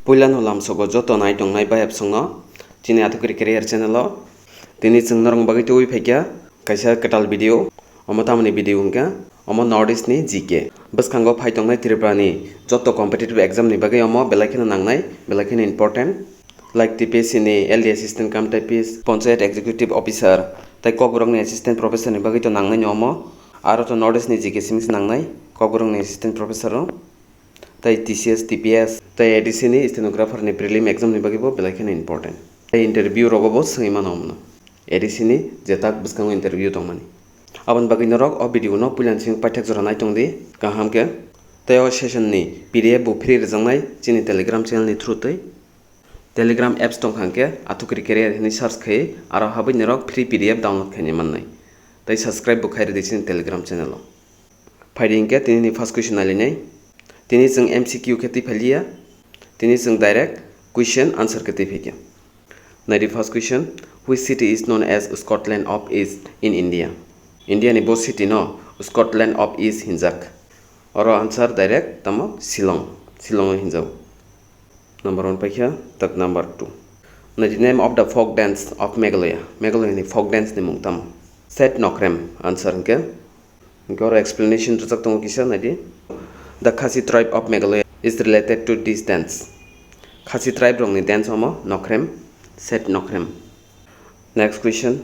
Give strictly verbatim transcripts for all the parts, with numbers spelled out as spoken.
Puilano lamsogo joto nai tongnai bayapsongno chini Atukri Career channel o. Tini chwng norokni bagwi tubui phaikha kaisa kwtal video. Omo tamoni video hwnkhe omo North East ni G K. Bwskango phai tongnai Tripura ni joto competitive exam ni bagwi omo belai kheno nangnai, belai kheno important. Like T P S C ni L D assistant cum typist, Panchayat executive officer, tei Kokborok ni assistant professor ni bagwi to nangnai no omo. Aro to North East ni G K simi se nangnai Kokborok ni assistant professor o. Tei T C S, T P S, tei A D C ni stenographer ni prelim exam ni bagwi bo belai kheno important. Tei interview rogo bo swngwi mano omono. A D C ni je tak bwskango interview tongmani. Aboni bagwi norok o video no puilani simi paithak jora nai tong di, kaham khe. Tei o session ni P D F bo free rwjaknai chini Telegram channel ni through twi. Telegram apps tongkha hwnkhe Atukri Career hinwi search khai aro habwi norok free P D F download khaina mannai. Tei subscribe bo khai rwdi chini Telegram channel o. Phaidi hwnkhe tini ni first question nailainai. Tini chwng M C Q khe twi phailiya. Tini chwng direct question answer khe twi phaikha. Naidi first question, which city is known as Scotland of East in India? India ni bo city no Scotland of East hinjak. Oro answer direct tamo Shillong, Shillong hinjak. Number one paikha, tak number two. Naidi name of the folk dance of Meghalaya. Meghalaya ni folk dance ni mung tamo? Set Nokrem answer hwnkhe. Hwnkhe oro explanation rwjak tongo kisa naidi. The Khasi tribe of Meghalaya is related to this dance. Khasi tribe rokni dance omo Nokrem, Set Nokrem. Next question,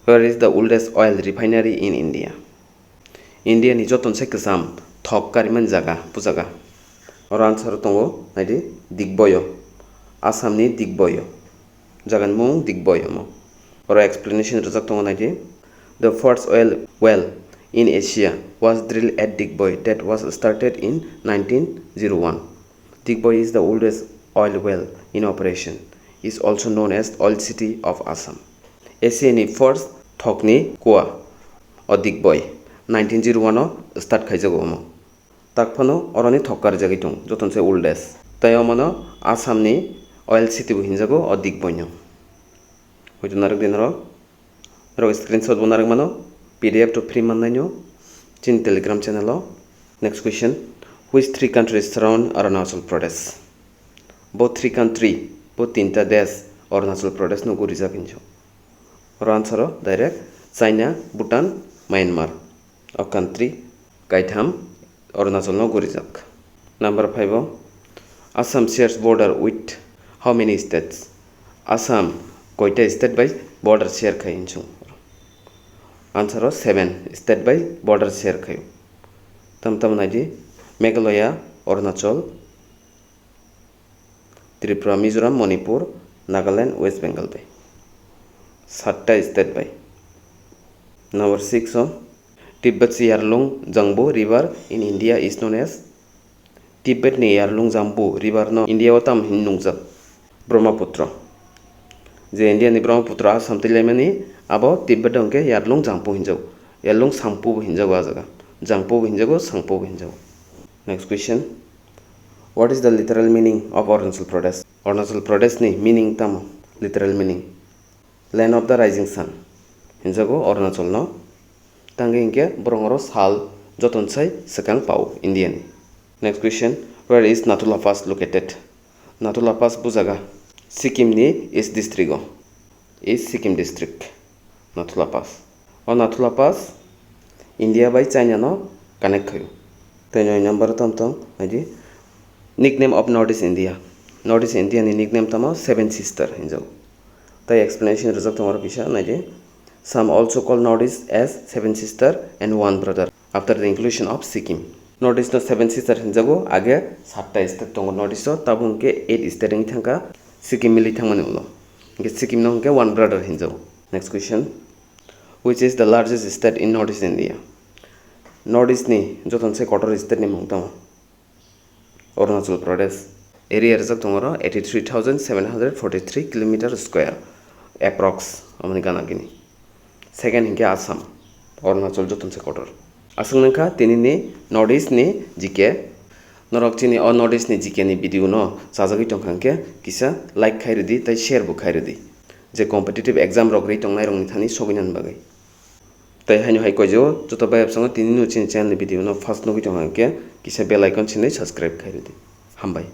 where is the oldest oil refinery in India? India ni joto se kwcham thok karimani jaga, bo jaga. Oro answer tongo naidi Digboi o, Assam ni Digboi o. Jaga ni mung Digboi omo. Oro explanation rwjak tongo naidi. The first oil well in Asia was drilled at Digboi that was started in nineteen zero one. Digboi is the oldest oil well in operation, is also known as oil city of Assam. Asia ni first thokni kua o Digboi nineteen zero one o start khaijago omo. Takphano oroni thok karijagwi tong, jotono se oldest. Tei omono Assam ni oil city bo hinjago o Digboi no. Hoito narwk di norok. Norok screenshot bo narwk mano, P D F to free mannai no chini Telegram channel o. Next question, which three countries surround Arunachal Pradesh? Bo three country, bo tinta desh Arunachal Pradesh no gurijak hinjo. Oro answer o direct China, Bhutan, Myanmar. O country kaitham Arunachal no gurijak. Number five o, Assam shares border with how many states? Assam koita state bai border share khai hinchung? Answer o seven state bai border share khai. Tam tam naidi, Meghalaya, Arunachal, Tripura, Mizoram, Manipur, Nagaland, West Bengal bai. Satta state bai. Number six o, Tibet's Yarlung Zangbo River in India is known as, Tibet ni Yarlung Zangbo River no India o tam hin nungjak? Brahmaputra. Je India ni Brahmaputra Assam twi laimani, abo Tibet o hwnkhe Yarlung Zangpo hinjago. Yarlung Sangpo bo hinjago a jaga. Zangpo bo hinjago, Sangpo bo hinjago. Next question. What is the literal meaning of Arunachal Pradesh? Arunachal Pradesh ni meaning tamo? Literal meaning, Land of the Rising Sun hinjago Arunachal no. Tangwi hinkhe borok oro sal joton sai swkang pao India ni. Next question, where is Nathula Pass located? Nathula Pass bo jaga Sikkim ni East district o. East Sikkim district, Nathula Pass. O Nathula Pass India bai China no connect khaio. Tei nine number o tamo tong naidi, nickname of North East India. North East India ni nickname tamo Seven Sister hinjago. Tei explanation rwjak tongo oro kisa naidi. Some also call North East as Seven Sister and One Brother after the inclusion of Sikkim. North East no Seven Sister hinjago, age satta state tongo North East o, tabuk hwnkhe eight state wngwi thangkha Sikkim milwi thangmani ulo. Hwnkhe Sikkim no hwnkhe One Brother hinjago. Next question. Which is the largest state in North East India? North East ni joton se kotor state ni mung tamo? Arunachal Pradesh. Area rijak tongo oro eighty three thousand seven hundred forty three kilometer square approx, amoni gana gini. Second hinkhe Assam, Arunachal joton se kotor. Aswk nangkha tini ni North East ni G K. Norok chini o North East ni G K ni video no chajagwi tongkha hwnkhe kisa like khai rwdi tei share bo khai rwdi, je competitive exam rok ri tongnai rokni thani sogwi nani bagwi. Tei haino hai koijo joto bayapsongo tini no chini channel ni video no first nugwi tongkha hwnkhe kisa bell icon sinai subscribe khai rwdi. Hambai.